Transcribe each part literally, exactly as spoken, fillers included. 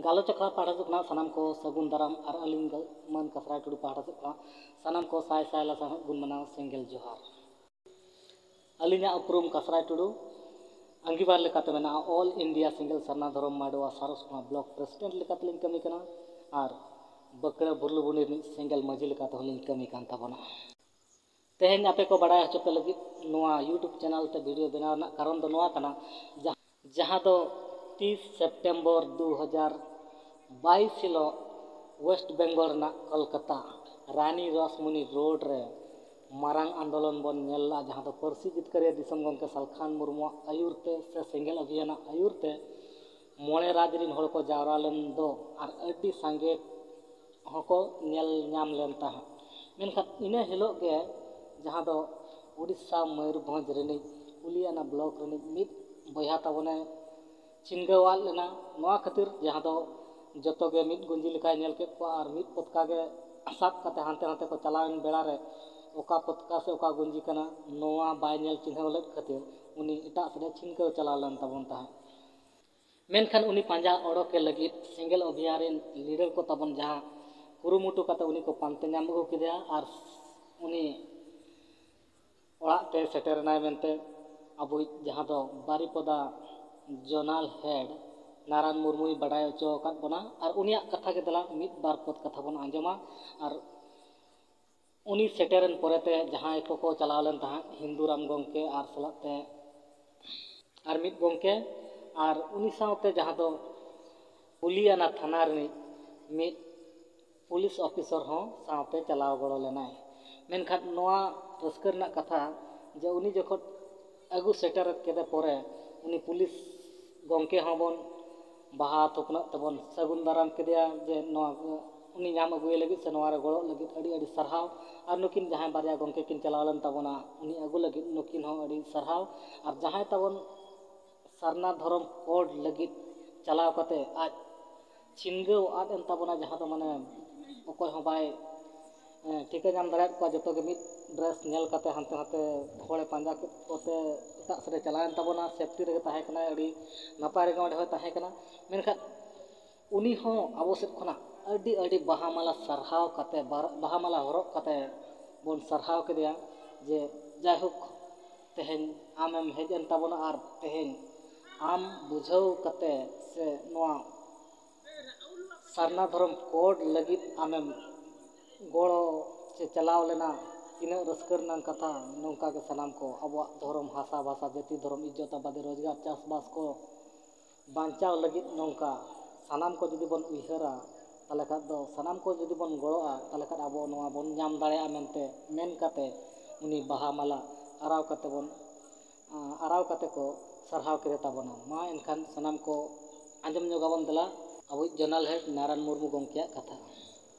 ᱜᱟᱞᱚᱪ ᱟᱠᱷᱲᱟ ᱯᱟᱦᱴᱟ ᱥᱮᱫ ᱠᱷᱚᱱᱟᱜ ᱥᱟᱱᱟᱢ ᱠᱚ ᱥᱟᱹᱜᱩᱱ ᱫᱟᱨᱟᱢ ᱟᱨ ᱟᱹᱞᱤᱧ ᱜᱟᱞ-, ᱢᱟᱹᱱ ᱠᱟᱥᱨᱟᱭ ᱴᱩᱰᱩ ᱯᱟᱦᱴᱟ ᱥᱮᱫ ᱠᱷᱚᱱᱟᱜ ᱥᱟᱱᱟᱢ ᱠᱚ ᱥᱟᱭ ᱥᱟᱭ ᱞᱟᱥᱟᱲᱦᱮᱫ ᱜᱩᱱ ᱢᱟᱱᱟᱣ ᱥᱮᱸᱜᱮᱞ ᱡᱚᱦᱟᱨ᱾ ᱟᱹᱞᱤᱧᱟᱜ ᱩᱯᱨᱩᱢ ᱠᱟᱥᱨᱟᱭ ᱴᱩᱰᱩ, ᱟᱺᱜᱤᱵᱷᱟᱨ ᱞᱮᱠᱟᱛᱮ ᱢᱮᱱᱟᱜᱼᱟ ᱚᱞ ᱤᱱᱰᱤᱭᱟ ᱥᱮᱸᱜᱮᱞ ᱥᱟᱨᱱᱟ ᱫᱷᱚᱨᱚᱢ ᱢᱟᱰᱣᱟ ᱥᱟᱨᱚᱥ ᱠᱷᱚᱱᱟᱜ ᱵᱞᱚᱠ ᱯᱨᱮᱥᱤᱰᱮᱱᱴ ᱞᱮᱠᱟᱛᱮᱞᱤᱧ ᱠᱟᱹᱢᱤ ᱠᱟᱱᱟ ᱟᱨ ᱵᱟᱸᱠᱩᱲᱟ ᱵᱷᱩᱨᱞᱩᱵᱩᱱᱤ ᱨᱤᱱᱤᱡ ᱥᱮᱸᱜᱮᱞ ᱢᱟᱹᱡᱷᱤ ᱞᱮᱠᱟᱛᱮ ᱦᱚᱸᱞᱤᱧ ᱠᱟᱹᱢᱤ ᱠᱟᱱ ᱛᱟᱵᱚᱱᱟ᱾ ᱛᱮᱦᱮᱧ ᱟᱯᱮ ᱠᱚ ᱵᱟᱲᱟᱭ ᱦᱚᱪᱚ ᱯᱮ ᱞᱟᱹᱜᱤᱫ ᱱᱚᱣᱟ YouTube ᱪᱮᱱᱮᱞ ᱛᱮ ᱵᱷᱤᱰᱤᱭᱳ ᱵᱮᱱᱟᱣ ᱨᱮᱱᱟᱜ ᱠᱟᱨᱚᱱ ᱫᱚ ᱱᱚᱣᱟ ᱠᱟᱱᱟ, ᱡᱟᱦᱟᱸ, ᱡᱟᱦᱟᱸ ᱫᱚ ᱛᱤᱥ ᱥᱮᱯᱴᱮᱢᱵᱚᱨ ᱫᱩ ᱦᱟᱡᱟᱨ ᱵᱟᱭᱤᱥ ᱦᱤᱞᱳᱜ ᱳᱭᱮᱥᱴ ᱵᱮᱝᱜᱚᱞ ᱨᱮᱱᱟᱜ ᱠᱚᱞᱠᱟᱛᱟ ᱨᱟᱱᱤ ᱨᱟᱥᱢᱩᱱᱤ ᱨᱳᱰ ᱨᱮ ᱢᱟᱨᱟᱝ ᱟᱱᱫᱳᱞᱚᱱ ᱵᱚᱱ ᱧᱮᱞ ᱞᱮᱫᱼᱟ, ᱡᱟᱦᱟᱸ ᱫᱚ ᱯᱟᱹᱨᱥᱤ ᱡᱤᱛᱠᱟᱹᱨᱤᱭᱟᱹ ᱫᱤᱥᱚᱢ ᱜᱚᱢᱠᱮ ᱥᱟᱞᱠᱷᱟᱱ ᱢᱩᱨᱢᱩᱣᱟᱜ ᱟᱹᱭᱩᱨ ᱛᱮ ᱥᱮ ᱥᱮᱸᱜᱮᱞ ᱚᱵᱷᱤᱭᱟᱱᱟᱜ ᱟᱹᱭᱩᱨ ᱛᱮ ᱢᱚᱬᱮ ᱨᱟᱡᱽ ᱨᱤᱱ ᱦᱚᱲ ᱠᱚ ᱡᱟᱣᱨᱟ ᱞᱮᱱ ᱫᱚ ᱟᱨ ᱟᱹᱰᱤ ᱥᱟᱸᱜᱮ ᱦᱚᱸᱠᱚ ᱧᱮᱞ ᱧᱟᱢ ᱞᱮᱱ ᱛᱟᱦᱮᱸᱫ᱾ ᱢᱮᱱᱠᱷᱟᱱ ᱤᱱᱟᱹ ᱦᱤᱞᱳᱜ ᱜᱮ ᱡᱟᱦᱟᱸ ᱫᱚ ᱩᱲᱤᱥᱥᱟ ᱢᱚᱭᱩᱨᱵᱷᱚᱸᱡᱽ ᱨᱤᱱᱤᱡ ᱯᱩᱞᱤᱭᱟᱱᱟ ᱵᱞᱚᱠ ᱨᱤᱱᱤᱡ ᱢᱤᱫ ᱵᱚᱭᱦᱟ ᱛᱟᱵᱚᱱᱮ ᱪᱷᱤᱱᱜᱟᱹᱣᱟᱫ ᱞᱮᱱᱟ᱾ ᱱᱚᱣᱟ ᱠᱷᱟᱹᱛᱤᱨ ᱡᱟᱦᱟᱸ ᱫᱚ ᱡᱚᱛᱚ ᱜᱮ ᱢᱤᱫ ᱜᱩᱸᱡᱤ ᱞᱮᱠᱟᱭ ᱧᱮᱞ ᱠᱮᱫ ᱠᱚᱣᱟ ᱟᱨ ᱢᱤᱫ ᱯᱚᱛᱠᱟ ᱜᱮ ᱥᱟᱵ ᱠᱟᱛᱮ ᱦᱟᱱᱛᱮ ᱱᱟᱛᱮ ᱠᱚ ᱪᱟᱞᱟᱣᱮᱱ ᱵᱮᱲᱟ ᱨᱮ ᱚᱠᱟ ᱯᱚᱛᱠᱟ ᱥᱮ ᱚᱠᱟ ᱜᱩᱸᱡᱤ ᱠᱟᱱᱟ, ᱱᱚᱣᱟ ᱵᱟᱭ ᱧᱮᱞ ᱪᱤᱱᱦᱟᱹᱣ ᱞᱮᱫ ᱠᱷᱟᱹᱛᱤᱨ ᱩᱱᱤ ᱮᱴᱟᱜ ᱥᱮᱫ ᱮ ᱪᱷᱤᱱᱜᱟᱹᱣ ᱪᱟᱞᱟᱣ ᱞᱮᱱ ᱛᱟᱵᱚᱱ ᱛᱟᱦᱮᱸᱫ᱾ ᱢᱮᱱᱠᱷᱟᱱ ᱩᱱᱤ ᱯᱟᱸᱡᱟ ᱚᱰᱚᱠᱮ ᱞᱟᱹᱜᱤᱫ ᱥᱮᱸᱜᱮᱞ ᱚᱵᱷᱤᱭᱟᱱ ᱨᱮᱱ ᱞᱤᱰᱟᱨ ᱠᱚ ᱛᱟᱵᱚᱱ ᱡᱟᱦᱟᱸ ᱠᱩᱨᱩᱢᱩᱴᱩ ᱠᱟᱛᱮ ᱩᱱᱤ ᱠᱚ ᱯᱟᱱᱛᱮ ᱧᱟᱢ ᱟᱹᱜᱩ ᱠᱮᱫᱮᱭᱟ ᱟᱨ ᱩᱱᱤ ᱚᱲᱟᱜ ᱛᱮ ᱥᱮᱴᱮᱨᱮᱱᱟᱭ ᱢᱮᱱᱛᱮ ᱟᱵᱚᱭᱤᱡ ᱡᱟᱦᱟᱸ ᱫᱚ ᱵᱟᱨᱤᱯᱚᱫᱟ ᱡᱚᱱᱟᱞ ᱦᱮᱰ ᱱᱟᱨᱟᱱ ᱢᱩᱨᱢᱩᱭ ᱵᱟᱰᱟᱭ ᱦᱚᱪᱚ ᱟᱠᱟᱫ ᱵᱚᱱᱟ᱾ ᱟᱨ ᱩᱱᱤᱭᱟᱜ ᱠᱟᱛᱷᱟ ᱜᱮ ᱫᱮᱞᱟ ᱢᱤᱫ ᱵᱟᱨ ᱯᱚᱫ ᱠᱟᱛᱷᱟ ᱵᱚᱱ ᱟᱸᱡᱚᱢᱟ᱾ ᱟᱨ ᱩᱱᱤ ᱥᱮᱴᱮᱨᱮᱱ ᱯᱚᱨᱮᱛᱮ ᱡᱟᱦᱟᱸᱭ ᱠᱚᱠᱚ ᱪᱟᱞᱟᱣ ᱞᱮᱱ ᱛᱟᱦᱮᱸᱫ, ᱦᱤᱱᱫᱩᱨᱟᱢ ᱜᱚᱢᱠᱮ ᱟᱨ ᱥᱟᱞᱟᱜ ᱛᱮ ᱟᱨ ᱢᱤᱫ ᱜᱚᱢᱠᱮ, ᱟᱨ ᱩᱱᱤ ᱥᱟᱶᱛᱮ ᱡᱟᱦᱟᱸ ᱫᱚ ᱯᱩᱞᱤᱭᱟᱱᱟ ᱛᱷᱟᱱᱟ ᱨᱤᱱᱤᱡ ᱢᱤᱫ ᱯᱩᱞᱤᱥ ᱚᱯᱷᱤᱥᱚᱨ ᱦᱚᱸ ᱥᱟᱶᱛᱮ ᱪᱟᱞᱟᱣ ᱜᱚᱲᱚ ᱞᱮᱱᱟᱭ᱾ ᱢᱮᱱᱠᱷᱟᱱ ᱱᱚᱣᱟ ᱨᱟᱹᱥᱠᱟᱹ ᱨᱮᱱᱟᱜ ᱠᱟᱛᱷᱟ ᱡᱮ ᱩᱱᱤ ᱡᱚᱠᱷᱚᱱ ᱟᱹᱜᱩ ᱥᱮᱴᱮᱨ ᱠᱮᱫᱮ ᱯᱚᱨᱮ ᱩᱱᱤ ᱯᱩᱞᱤᱥ ᱜᱚᱢᱠᱮ ᱦᱚᱸᱵᱚᱱ ᱵᱟᱦᱟ ᱛᱷᱩᱯᱱᱟᱹᱜ ᱛᱮᱵᱚᱱ ᱥᱟᱹᱜᱩᱱ ᱫᱟᱨᱟᱢ ᱠᱮᱫᱮᱭᱟ ᱡᱮ ᱱᱚᱣᱟ ᱩᱱᱤ ᱧᱟᱢ ᱟᱹᱜᱩᱭᱮ ᱞᱟᱹᱜᱤᱫ ᱥᱮ ᱱᱚᱣᱟ ᱨᱮ ᱜᱚᱲᱚᱜ ᱞᱟᱹᱜᱤᱫ ᱟᱹᱰᱤ ᱟᱹᱰᱤ ᱥᱟᱨᱦᱟᱣ᱾ ᱟᱨ ᱱᱩᱠᱤᱱ ᱡᱟᱦᱟᱸᱭ ᱵᱟᱨᱭᱟ ᱜᱚᱢᱠᱮ ᱠᱤᱱ ᱪᱟᱞᱟᱣ ᱞᱮᱱ ᱛᱟᱵᱚᱱᱟ ᱩᱱᱤ ᱟᱹᱜᱩ ᱞᱟᱹᱜᱤᱫ ᱱᱩᱠᱤᱱ ᱦᱚᱸ ᱟᱹᱰᱤ ᱥᱟᱨᱦᱟᱣ᱾ ᱟᱨ ᱡᱟᱦᱟᱸᱭ ᱛᱟᱵᱚᱱ ᱥᱟᱨᱱᱟ ᱫᱷᱚᱨᱚᱢ ᱠᱳᱰ ᱞᱟᱹᱜᱤᱫ ᱪᱟᱞᱟᱣ ᱠᱟᱛᱮ ᱟᱡ ᱪᱷᱤᱱᱜᱟᱹᱣ ᱟᱫ ᱮᱱ ᱛᱟᱵᱚᱱᱟ, ᱡᱟᱦᱟᱸ ᱫᱚ ᱢᱟᱱᱮ ᱚᱠᱚᱭ ᱦᱚᱸ ᱵᱟᱭ ᱮᱸ, ᱴᱷᱤᱠᱟᱹ ᱧᱟᱢ ᱫᱟᱲᱮᱭᱟᱫ ᱠᱚᱣᱟ᱾ ᱡᱚᱛᱚ ᱜᱮ ᱢᱤᱫ ᱰᱨᱮᱥ ᱧᱮᱞ ᱠᱟᱛᱮ ᱦᱟᱱᱛᱮ ᱱᱟᱛᱮ ᱦᱚᱲᱮ ᱯᱟᱸᱡᱟ ᱠᱮᱫ ᱠᱚᱛᱮ ᱮᱴᱟᱜ ᱥᱮᱫ ᱮ ᱪᱟᱞᱟᱣᱮᱱ ᱛᱟᱵᱚᱱᱟ᱾ ᱥᱮᱯᱴᱤ ᱨᱮᱜᱮ ᱛᱟᱦᱮᱸ ᱠᱟᱱᱟᱭ, ᱟᱹᱰᱤ ᱱᱟᱯᱟᱭ ᱨᱮᱜᱮ ᱚᱸᱰᱮ ᱦᱚᱸᱭ ᱛᱟᱦᱮᱸ ᱠᱟᱱᱟ᱾ ᱢᱮᱱᱠᱷᱟᱱ ᱩᱱᱤ ᱦᱚᱸ ᱟᱵᱚ ᱥᱮᱫ ᱠᱷᱚᱱᱟᱜ ᱟᱹᱰᱤ ᱟᱹᱰᱤ ᱵᱟᱦᱟ ᱢᱟᱞᱟ ᱥᱟᱨᱦᱟᱣ ᱠᱟᱛᱮ, ᱵᱟᱨ- ᱵᱟᱦᱟ ᱢᱟᱞᱟ ᱦᱚᱨᱚᱜ ᱠᱟᱛᱮ ᱵᱚᱱ ᱥᱟᱨᱦᱟᱣ ᱠᱮᱫᱮᱭᱟ ᱡᱮ ᱡᱟᱭᱦᱳᱠ, ᱛᱮᱦᱮᱧ ᱟᱢᱮᱢ ᱦᱮᱡ ᱮᱱ ᱛᱟᱵᱚᱱᱟ ᱟᱨ ᱛᱮᱦᱮᱧ ᱟᱢ ᱵᱩᱡᱷᱟᱹᱣ ᱠᱟᱛᱮ ᱥᱮ ᱱᱚᱣᱟ ᱥᱟᱨᱱᱟ ᱫᱷᱚᱨᱚᱢ ᱠᱳᱰ ᱞᱟᱹᱜᱤᱫ ᱟᱢᱮᱢ ᱜᱚᱲᱚ ᱪᱮ ᱪᱟᱞᱟᱣ ᱞᱮᱱᱟ, ᱛᱤᱱᱟᱹᱜ ᱨᱟᱹᱥᱠᱟᱹ ᱨᱮᱱᱟᱜ ᱠᱟᱛᱷᱟ᱾ ᱱᱚᱝᱠᱟ ᱜᱮ ᱥᱟᱱᱟᱢ ᱠᱚ ᱟᱵᱚᱣᱟᱜ ᱫᱷᱚᱨᱚᱢ, ᱦᱟᱥᱟ, ᱵᱷᱟᱥᱟ, ᱡᱟᱹᱛᱤ, ᱫᱷᱚᱨᱚᱢ, ᱤᱡᱽᱡᱚᱛ, ᱟᱵᱟᱫᱤ, ᱨᱳᱡᱽᱜᱟᱨ, ᱪᱟᱥᱵᱟᱥ ᱠᱚ ᱵᱟᱧᱪᱟᱣ ᱞᱟᱹᱜᱤᱫ ᱱᱚᱝᱠᱟ ᱥᱟᱱᱟᱢ ᱠᱚ ᱡᱩᱫᱤ ᱵᱚᱱ ᱩᱭᱦᱟᱹᱨᱟ, ᱛᱟᱦᱚᱞᱮ ᱠᱷᱟᱱ ᱫᱚ ᱥᱟᱱᱟᱢ ᱠᱚ ᱡᱩᱫᱤ ᱵᱚᱱ ᱜᱚᱲᱚᱜᱼᱟ, ᱛᱟᱦᱚᱞᱮ ᱠᱷᱟᱱ ᱟᱵᱚ ᱱᱚᱣᱟ ᱵᱚᱱ ᱧᱟᱢ ᱫᱟᱲᱮᱭᱟᱜᱼᱟ ᱢᱮᱱᱛᱮ ᱢᱮᱱ ᱠᱟᱛᱮ ᱩᱱᱤ ᱵᱟᱦᱟ ᱢᱟᱞᱟ ᱟᱨᱟᱣ ᱠᱟᱛᱮ ᱵᱚᱱ, ᱟᱨᱟᱣ ᱠᱟᱛᱮ ᱠᱚ ᱥᱟᱨᱦᱟᱣ ᱠᱮᱫᱮ ᱛᱟᱵᱚᱱᱟ᱾ ᱢᱟ ᱮᱱᱠᱷᱟᱱ ᱥᱟᱱᱟᱢ ᱠᱚ ᱟᱸᱡᱚᱢ ᱧᱚᱜᱟᱵᱚᱱ ᱫᱮᱞᱟ ᱟᱵᱚᱭᱤᱡ ᱡᱚᱱᱟᱞ ᱦᱮᱰ ᱱᱟᱨᱟᱭᱚᱱ ᱢᱩᱨᱢᱩ ᱜᱚᱢᱠᱮᱭᱟᱜ ᱠᱟᱛᱷᱟ᱾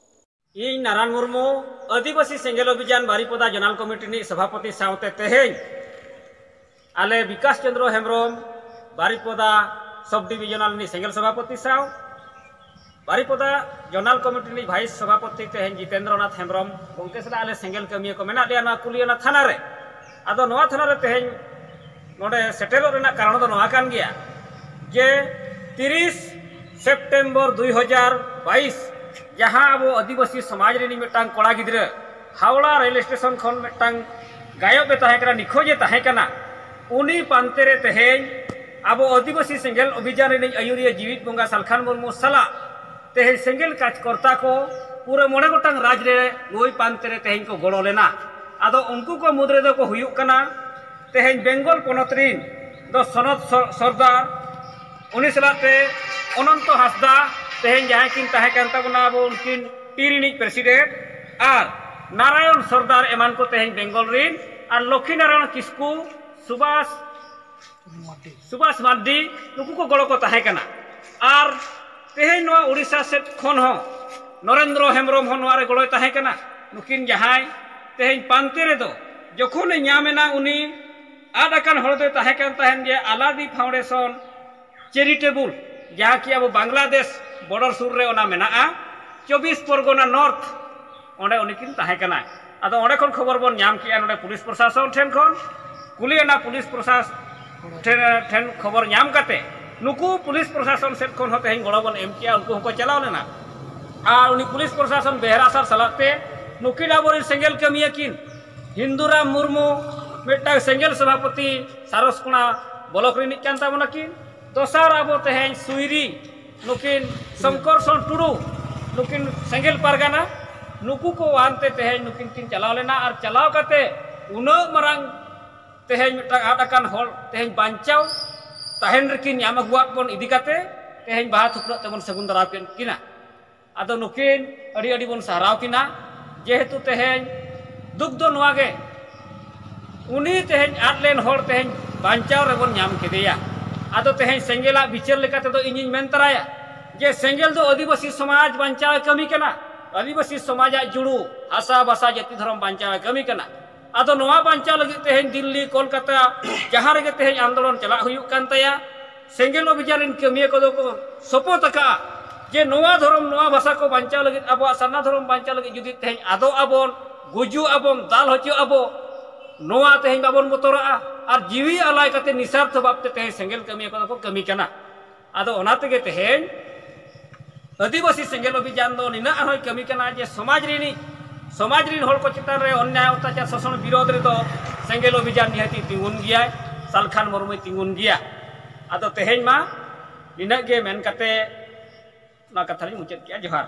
ᱤᱧ ᱱᱟᱨᱟᱭᱚᱱ ᱢᱩᱨᱢᱩ, ᱟᱹᱫᱤᱵᱟᱹᱥᱤ ᱥᱮᱸᱜᱮᱞ ᱚᱵᱷᱤᱡᱟᱱ ᱵᱟᱨᱤᱯᱚᱫᱟ ᱡᱚᱱᱟᱞ ᱠᱚᱢᱤᱴᱤ ᱨᱤᱱᱤᱡ ᱥᱚᱵᱷᱟᱯᱚᱛᱤ ᱥᱟᱶᱛᱮ ᱛᱮᱦᱮᱧ ᱟᱞᱮ ᱵᱤᱠᱟᱥ ᱪᱚᱸᱫᱽᱨᱚ ᱦᱮᱢᱵᱨᱚᱢ, ᱵᱟᱨᱤᱯᱚᱫᱟ ᱥᱚᱵᱽ ᱰᱤᱵᱤᱡᱚᱱᱟᱞ ᱨᱤᱱᱤᱡ ᱥᱮᱸᱜᱮᱞ ᱥᱚᱵᱷᱟᱯᱚᱛᱤ ᱥᱟᱶ, ᱵᱟᱨᱤᱯᱚᱫᱟ ᱡᱚᱱᱟᱞ ᱠᱚᱢᱤᱴᱤ ᱨᱤᱱᱤᱡ ᱵᱷᱟᱭᱤᱥ ᱥᱚᱵᱷᱟᱯᱚᱛᱤ ᱛᱮᱦᱮᱧ ᱡᱤᱛᱮᱱᱫᱨᱚᱱᱟᱛᱷ ᱦᱮᱢᱵᱨᱚᱢ ᱜᱚᱢᱠᱮ ᱥᱟᱞᱟᱜ ᱟᱞᱮ ᱥᱮᱸᱜᱮᱞ ᱠᱟᱹᱢᱤᱭᱟᱹ ᱠᱚ ᱢᱮᱱᱟᱜ ᱞᱮᱭᱟ ᱱᱚᱣᱟ ᱠᱩᱞᱤᱭᱟᱱᱟ ᱛᱷᱟᱱᱟ ᱨᱮ᱾ ᱟᱫᱚ ᱱᱚᱣᱟ ᱛᱷᱟᱱᱟ ᱨᱮ ᱛᱮᱦᱮᱧ ᱱᱚᱰᱮ ᱥᱮᱴᱮᱨᱚᱜ ᱨᱮᱱᱟᱜ ᱠᱟᱨᱚᱱ ᱫᱚ ᱱᱚᱣᱟ ᱠᱟᱱ ᱜᱮᱭᱟ ᱡᱮ ᱛᱤᱨᱤᱥ ᱥᱮᱯᱴᱮᱢᱵᱚᱨ ᱫᱩᱭ ᱦᱟᱡᱟᱨ ᱵᱟᱭᱤᱥ, ᱡᱟᱦᱟᱸ ᱟᱵᱚ ᱟᱹᱫᱤᱵᱟᱹᱥᱤ ᱥᱚᱢᱟᱡᱽ ᱨᱤᱱᱤᱡ ᱢᱤᱫᱴᱟᱝ ᱠᱚᱲᱟ ᱜᱤᱫᱽᱨᱟᱹ ᱦᱟᱣᱲᱟ ᱨᱮᱞ ᱥᱴᱮᱥᱚᱱ ᱠᱷᱚᱱ ᱢᱤᱫᱴᱟᱝ ᱜᱟᱭᱚᱵ ᱮ ᱛᱟᱦᱮᱸ ᱠᱟᱱᱟ, ᱱᱤᱠᱷᱳᱡ ᱮ ᱛᱟᱦᱮᱸ ᱠᱟᱱᱟ, ᱩᱱᱤ ᱯᱟᱱᱛᱮ ᱨᱮ ᱛᱮᱦᱮᱧ ᱟᱵᱚ ᱟᱹᱫᱤᱵᱟᱹᱥᱤ ᱥᱮᱸᱜᱮᱞ ᱚᱵᱷᱤᱡᱟᱱ ᱨᱤᱱᱤᱡ ᱟᱹᱭᱩᱨᱤᱭᱟᱹ ᱡᱤᱣᱤᱫ ᱵᱚᱸᱜᱟ ᱥᱟᱞᱠᱷᱟᱱ ᱢᱩᱨᱢᱩ ᱥᱟᱞᱟᱜ ᱛᱮᱦᱮᱧ ᱥᱮᱸᱜᱮᱞ ᱠᱟᱡᱽᱠᱚᱨᱛᱟ ᱠᱚ ᱯᱩᱨᱟᱹ ᱢᱚᱬᱮ ᱜᱚᱴᱟᱝ ᱨᱟᱡᱽ ᱨᱮ ᱱᱩᱭ ᱯᱟᱱᱛᱮ ᱨᱮ ᱛᱮᱦᱮᱧ ᱠᱚ ᱜᱚᱲᱚ ᱞᱮᱱᱟ᱾ ᱟᱫᱚ ᱩᱱᱠᱩ ᱠᱚ ᱢᱩᱫᱽ ᱨᱮᱫᱚ ᱠᱚ ᱦᱩᱭᱩᱜ ᱠᱟᱱᱟ ᱛᱮᱦᱮᱧ ᱵᱮᱝᱜᱚᱞ ᱯᱚᱱᱚᱛ ᱨᱤᱱ ᱫᱚ ᱥᱚᱱᱚᱛ ᱥᱚ-, ᱥᱚᱨᱫᱟᱨ, ᱩᱱᱤ ᱥᱟᱞᱟᱜ ᱛᱮ ᱚᱱᱚᱱᱛᱚ ᱦᱟᱸᱥᱫᱟ, ᱛᱮᱦᱮᱧ ᱡᱟᱦᱟᱸᱭ ᱠᱤᱱ ᱛᱟᱦᱮᱸ ᱠᱟᱱ ᱛᱟᱵᱚᱱᱟ ᱟᱵᱚ ᱩᱱᱠᱤᱱ ᱴᱤ ᱨᱤᱱᱤᱡ ᱯᱨᱮᱥᱤᱰᱮᱱᱴ, ᱟᱨ ᱱᱟᱨᱟᱭᱚᱱ ᱥᱚᱨᱫᱟᱨ ᱮᱢᱟᱱ ᱠᱚ ᱛᱮᱦᱮᱧ ᱵᱮᱝᱜᱚᱞ ᱨᱤᱱ, ᱟᱨ ᱞᱚᱠᱠᱷᱤ ᱱᱟᱨᱟᱭᱚᱱ ᱠᱤᱥᱠᱩ, ᱥᱩᱵᱷᱟᱥ ᱥᱩᱵᱷᱟᱥ ᱢᱟᱨᱰᱤ, ᱱᱩᱠᱩ ᱠᱚ ᱜᱚᱲᱚ ᱠᱚ ᱛᱟᱦᱮᱸ ᱠᱟᱱᱟ᱾ ᱟᱨ ᱛᱮᱦᱮᱧ ᱱᱚᱣᱟ ᱩᱲᱤᱥᱥᱟ ᱥᱮᱫ ᱠᱷᱚᱱ ᱦᱚᱸ ᱱᱚᱨᱮᱱᱫᱨᱚ ᱦᱮᱢᱵᱨᱚᱢ ᱦᱚᱸ ᱱᱚᱣᱟ ᱨᱮ ᱜᱚᱲᱚᱭ ᱛᱟᱦᱮᱸ ᱠᱟᱱᱟ᱾ ᱱᱩᱠᱤᱱ ᱡᱟᱦᱟᱸᱭ ᱛᱮᱦᱮᱧ ᱯᱟᱱᱛᱮ ᱨᱮᱫᱚ ᱡᱚᱠᱷᱚᱱᱮ ᱧᱟᱢ ᱮᱱᱟ, ᱩᱱᱤ ᱟᱫ ᱟᱠᱟᱱ ᱦᱚᱲ ᱫᱚᱭ ᱛᱟᱦᱮᱸ ᱠᱟᱱ ᱛᱟᱦᱮᱱ ᱜᱮᱭᱟ ᱟᱞᱟᱫᱤ ᱯᱷᱟᱣᱩᱱᱰᱮᱥᱚᱱ ᱪᱮᱨᱤᱴᱮᱵᱩᱞ, ᱡᱟᱦᱟᱸ ᱠᱤ ᱟᱵᱚ ᱵᱟᱝᱞᱟᱫᱮᱥ ᱵᱚᱰᱟᱨ ᱥᱩᱨ ᱨᱮ ᱚᱱᱟ ᱢᱮᱱᱟᱜᱼᱟ, ᱪᱚᱵᱵᱤᱥ ᱯᱚᱨᱜᱚᱱᱟ ᱱᱚᱨᱛᱷ, ᱚᱸᱰᱮ ᱩᱱᱤ ᱠᱤᱱ ᱛᱟᱦᱮᱸ ᱠᱟᱱᱟ᱾ ᱟᱫᱚ ᱚᱸᱰᱮ ᱠᱷᱚᱱ ᱠᱷᱚᱵᱚᱨ ᱵᱚᱱ ᱧᱟᱢ ᱠᱮᱜᱼᱟ, ᱱᱚᱰᱮ ᱯᱩᱞᱤᱥ ᱯᱨᱚᱥᱟᱥᱚᱱ ᱴᱷᱮᱱ ᱠᱷᱚᱱ ᱠᱩᱞᱤ ᱚᱱᱟ ᱯᱩᱞᱤᱥ ᱯᱨᱚᱥᱟᱥᱚᱱ ᱴᱷᱮᱱ, ᱴᱷᱮᱱ ᱠᱷᱚᱵᱚᱨ ᱧᱟᱢ ᱠᱟᱛᱮ ᱱᱩᱠᱩ ᱯᱩᱞᱤᱥ ᱯᱨᱚᱥᱟᱥᱚᱱ ᱥᱮᱫ ᱠᱷᱚᱱ ᱦᱚᱸ ᱛᱮᱦᱮᱧ ᱜᱚᱲᱚ ᱵᱚᱱ ᱮᱢ ᱠᱮᱜᱼᱟ, ᱩᱱᱠᱩ ᱦᱚᱸᱠᱚ ᱪᱟᱞᱟᱣ ᱞᱮᱱᱟ᱾ ᱟᱨ ᱩᱱᱤ ᱯᱩᱞᱤᱥ ᱯᱨᱚᱥᱟᱥᱚᱱ ᱵᱮᱦᱨᱟ ᱥᱟᱨ ᱥᱟᱞᱟᱜ ᱛᱮ ᱱᱩᱠᱤᱱ ᱟᱵᱚᱨᱮᱱ ᱥᱮᱸᱜᱮᱞ ᱠᱟᱹᱢᱤᱭᱟᱹ ᱠᱤᱱ ᱦᱤᱱᱫᱩᱨᱟᱢ ᱢᱩᱨᱢᱩ ᱢᱤᱫᱴᱟᱝ ᱥᱮᱸᱜᱮᱞ ᱥᱚᱵᱷᱟᱯᱚᱛᱤ ᱥᱟᱨᱚᱥᱠᱚᱬᱟ ᱵᱞᱚᱠ ᱨᱤᱱᱤᱡ ᱠᱟᱱ ᱛᱟᱵᱚᱱᱟ ᱠᱤᱱ᱾ ᱫᱚᱥᱟᱨ ᱟᱵᱚ ᱛᱮᱦᱮᱧ ᱥᱩᱭᱨᱤ ᱱᱩᱠᱤᱱ ᱥᱚᱝᱠᱚᱨᱥᱚᱱ ᱴᱩᱰᱩ, ᱱᱩᱠᱤᱱ ᱥᱮᱸᱜᱮᱞ ᱯᱟᱨᱜᱟᱱᱟ, ᱱᱩᱠᱩ ᱠᱚ ᱟᱱᱛᱮ ᱛᱮᱦᱮᱧ ᱱᱩᱠᱤᱱ ᱠᱤᱱ ᱪᱟᱞᱟᱣ ᱞᱮᱱᱟ᱾ ᱟᱨ ᱪᱟᱞᱟᱣ ᱠᱟᱛᱮ ᱩᱱᱟᱹᱜ ᱢᱟᱨᱟᱝ ᱛᱮᱦᱮᱧ ᱢᱤᱫᱴᱟᱝ ᱟᱫ ᱟᱠᱟᱱ ᱦᱚᱲ ᱛᱮᱦᱮᱧ ᱵᱟᱧᱪᱟᱣ ᱛᱟᱦᱮᱱ ᱨᱮᱠᱤᱱ ᱧᱟᱢ ᱟᱹᱜᱩᱣᱟᱫ ᱵᱚᱱ ᱤᱫᱤ ᱠᱟᱛᱮ ᱛᱮᱦᱮᱧ ᱵᱟᱦᱟ ᱛᱷᱩᱯᱨᱟᱹᱜ ᱛᱮᱵᱚᱱ ᱥᱟᱹᱜᱩᱱ ᱫᱟᱨᱟᱢ ᱠᱮᱫ ᱠᱤᱱᱟ᱾ ᱟᱫᱚ ᱱᱩᱠᱤᱱ ᱟᱹᱰᱤ ᱟᱹᱰᱤ ᱵᱚᱱ ᱥᱟᱨᱦᱟᱣ ᱠᱤᱱᱟ, ᱡᱮᱦᱮᱛᱩ ᱛᱮᱦᱮᱧ ᱫᱩᱠ ᱫᱚ ᱱᱚᱣᱟ ᱜᱮ, ᱩᱱᱤ ᱛᱮᱦᱮᱧ ᱟᱫ ᱞᱮᱱ ᱦᱚᱲ ᱛᱮᱦᱮᱧ ᱵᱟᱧᱪᱟᱣ ᱨᱮᱵᱚᱱ ᱧᱟᱢ ᱠᱮᱫᱮᱭᱟ᱾ ᱟᱫᱚ ᱛᱮᱦᱮᱧ ᱥᱮᱸᱜᱮᱞᱟᱜ ᱵᱤᱪᱟᱹᱨ ᱞᱮᱠᱟ ᱛᱮᱫᱚ ᱤᱧᱤᱧ ᱢᱮᱱ ᱛᱟᱨᱟᱭᱟ ᱡᱮ ᱥᱮᱸᱜᱮᱞ ᱫᱚ ᱟᱹᱫᱤᱵᱟᱹᱥᱤ ᱥᱚᱢᱟᱡᱽ ᱵᱟᱧᱪᱟᱣ ᱮ ᱠᱟᱹᱢᱤ ᱠᱟᱱᱟ, ᱟᱹᱫᱤᱵᱟᱹᱥᱤ ᱥᱚᱢᱟᱡᱟᱜ ᱡᱩᱲᱩ, ᱦᱟᱥᱟ ᱵᱷᱟᱥᱟ ᱡᱟᱹᱛᱤ ᱫᱷᱚᱨᱚᱢ ᱵᱟᱧᱪᱟᱣ ᱮ ᱠᱟᱹᱢᱤ ᱠᱟᱱᱟ᱾ ᱟᱫᱚ ᱱᱚᱣᱟ ᱵᱟᱧᱪᱟᱣ ᱞᱟᱹᱜᱤᱫ ᱛᱮᱦᱮᱧ ᱫᱤᱞᱞᱤ, ᱠᱳᱞᱠᱟᱛᱟ, ᱡᱟᱦᱟᱸ ᱨᱮᱜᱮ ᱛᱮᱦᱮᱧ ᱟᱱᱫᱳᱞᱚᱱ ᱪᱟᱞᱟᱜ ᱦᱩᱭᱩᱜ ᱠᱟᱱ ᱛᱟᱭᱟ, ᱥᱮᱸᱜᱮᱞ ᱚᱵᱷᱤᱡᱟᱱ ᱨᱮᱱ ᱠᱟᱹᱢᱤᱭᱟᱹ ᱠᱚᱫᱚ ᱠᱚ ᱥᱚᱯᱚᱛ ᱟᱠᱟᱫᱼᱟ ᱡᱮ ᱱᱚᱣᱟ ᱫᱷᱚᱨᱚᱢ, ᱱᱚᱣᱟ ᱵᱷᱟᱥᱟ ᱠᱚ ᱵᱟᱧᱪᱟᱣ ᱞᱟᱹᱜᱤᱫ, ᱟᱵᱚᱣᱟᱜ ᱥᱟᱨᱱᱟ ᱫᱷᱚᱨᱚᱢ ᱵᱟᱧᱪᱟᱣ ᱞᱟᱹᱜᱤᱫ ᱡᱩᱫᱤ ᱛᱮᱦᱮᱧ ᱟᱫᱚᱜ ᱟᱵᱚᱱ, ᱜᱩᱡᱩᱜ ᱟᱵᱚᱱ, ᱫᱟᱞ ᱦᱚᱪᱚᱜ ᱟᱵᱚ, ᱱᱚᱣᱟ ᱛᱮᱦᱮᱧ ᱵᱟᱵᱚᱱ ᱵᱚᱛᱚᱨᱟᱜᱼᱟ᱾ ᱟᱨ ᱡᱤᱣᱤ ᱟᱞᱟᱭ ᱠᱟᱛᱮ ᱱᱤᱥᱟᱨᱛᱷᱚ ᱵᱷᱟᱵᱽ ᱛᱮ ᱛᱮᱦᱮᱧ ᱥᱮᱸᱜᱮᱞ ᱠᱟᱹᱢᱤᱭᱟᱹ ᱠᱚᱫᱚ ᱠᱚ ᱠᱟᱹᱢᱤ ᱠᱟᱱᱟ᱾ ᱟᱫᱚ ᱚᱱᱟ ᱛᱮᱜᱮ ᱛᱮᱦᱮᱧ ᱟᱹᱫᱤᱵᱟᱹᱥᱤ ᱥᱮᱸᱜᱮᱞ ᱚᱵᱷᱤᱡᱟᱱ ᱫᱚ ᱱᱤᱱᱟᱹᱜ ᱟᱨᱦᱚᱸᱭ ᱠᱟᱹᱢᱤ ᱠᱟᱱᱟ ᱡᱮ ᱥᱚᱢᱟᱡᱽ ᱨᱤᱱᱤᱡ, ᱥᱚᱢᱟᱡᱽ ᱨᱤᱱ ᱦᱚᱲ ᱠᱚ ᱪᱮᱛᱟᱱ ᱨᱮ ᱚᱱᱱᱭᱟᱭ ᱚᱛᱛᱟᱪᱟᱨ ᱥᱳᱥᱚᱱ ᱵᱤᱨᱳᱫᱷ ᱨᱮᱫᱚ ᱥᱮᱸᱜᱮᱞ ᱚᱵᱷᱤᱡᱟᱱ ᱱᱤᱦᱟᱹᱛᱤ ᱛᱤᱸᱜᱩᱱ ᱜᱮᱭᱟᱭ, ᱥᱟᱞᱠᱷᱟᱱ ᱢᱩᱨᱢᱩᱭ ᱛᱤᱸᱜᱩᱱ ᱜᱮᱭᱟ᱾ ᱟᱫᱚ ᱛᱮᱦᱮᱧ ᱢᱟ ᱱᱤᱱᱟᱹᱜ ᱜᱮ ᱢᱮᱱ ᱠᱟᱛᱮ ᱚᱱᱟ ᱠᱟᱛᱷᱟ ᱞᱤᱧ ᱢᱩᱪᱟᱹᱫ ᱠᱮᱜᱼᱟ᱾ ᱡᱚᱦᱟᱨ᱾